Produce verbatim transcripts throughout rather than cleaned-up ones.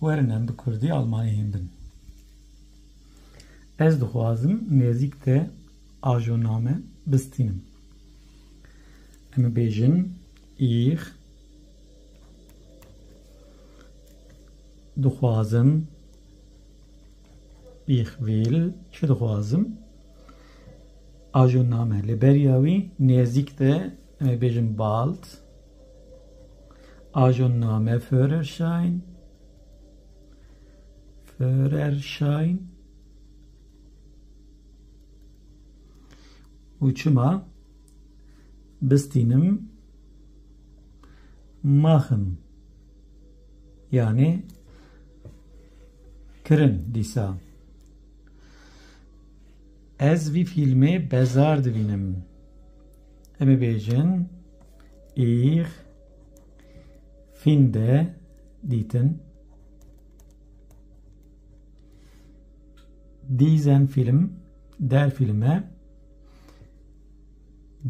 Werin em bi kurdî almanî hîn bin. Ez dixwazim nêzîk te ajotname bistînim. Em ê bêjin, ich dixwazim, ich will, çi dixwazim? Ajotname. Li beriya wî nêzîk de em ê bêjin bald. Ajotname Führerschein. Führerschein. Û çima? Bistînim, machen. Yani kirin dîsa. Ez vî fîlmê bezar dibînim. Em ê bêjin, ich finde, dîtin. Diesen Film, der Filme,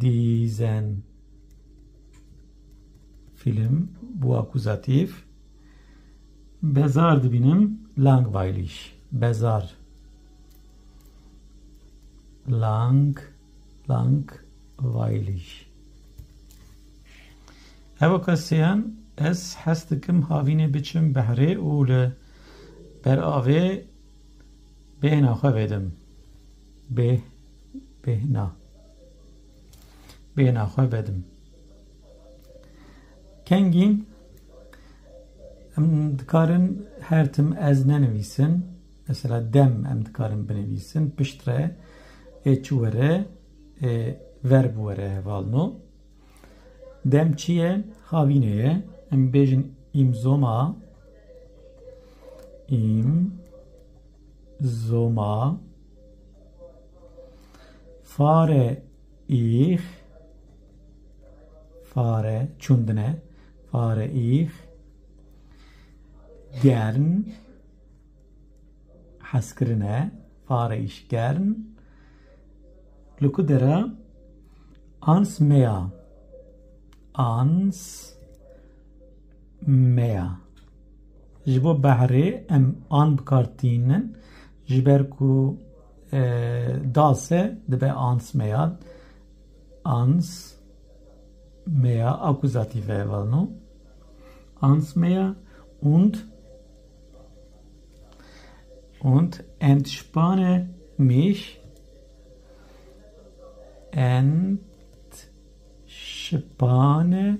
diesen Film, bu akuzatîf. Bezar dibînim, langweilig. Bezar. Lang, langweilig. Ev kesên, ez hez dikim havînê biçim behrê û li ber avê bêhna xwe vedim. Bê, bêhna. Bêhna xwe vedim. Kengîn, em dikarin her tim ez nenivîsin. Mesela dem em dikarin binivîsin. Piştre ê çi were, ê verb were hevalno. Dem çi ye? Havîne ye. Em bêjin im Sommer. Im Sommer fahre ich, fahre, çûndine, fahre ich gern, hezkirine, fahre ich gern, li ku dera, ans mehr, ans mehr. Ji bo behrê em an bi kar tînin, ji ber ku, e, das e, dibe ans mehr, ans mehr, akuzatif e, hevalno. Ans mehr und, und entspanne mich, entspanne